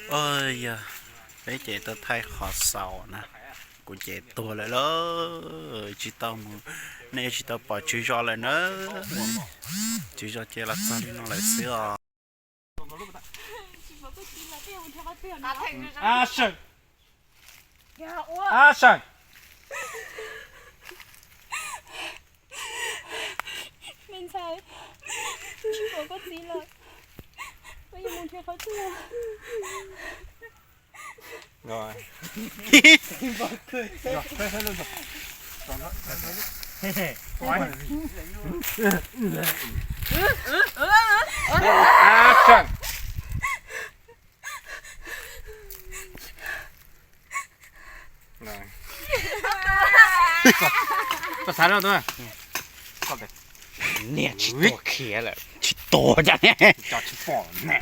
Oj yog, peb ces tau thaij qhov xaus na, kuv ces tuag lawm lauj, tsis tau mus, nej tsis tau pom tswv zos lawm na, tswv zos ces los txog li no lawm xwb os. Me ntxhais, tsis pom koj txiv lawm, koj yuav mus nrhiav qhov twg? Niag tsis tuag khiav lawm, tsis tuag cas ne.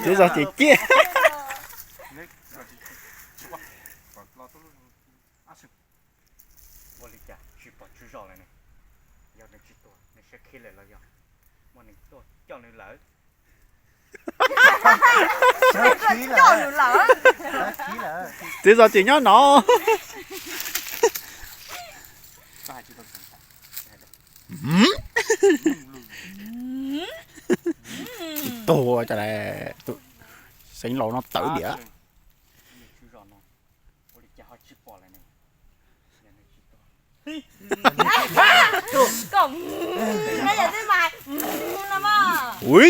Twb zog ces ciaj. Ua li cas tsis pom tswv zos lawm ne? Yog nws tsis tuag, nws siab khib lawm los yog muaj neeg tuaj coj nws lawm? Twb zog ces nyob no. Tsis tuag cas, tus xeev laus no tawv diam. Ui,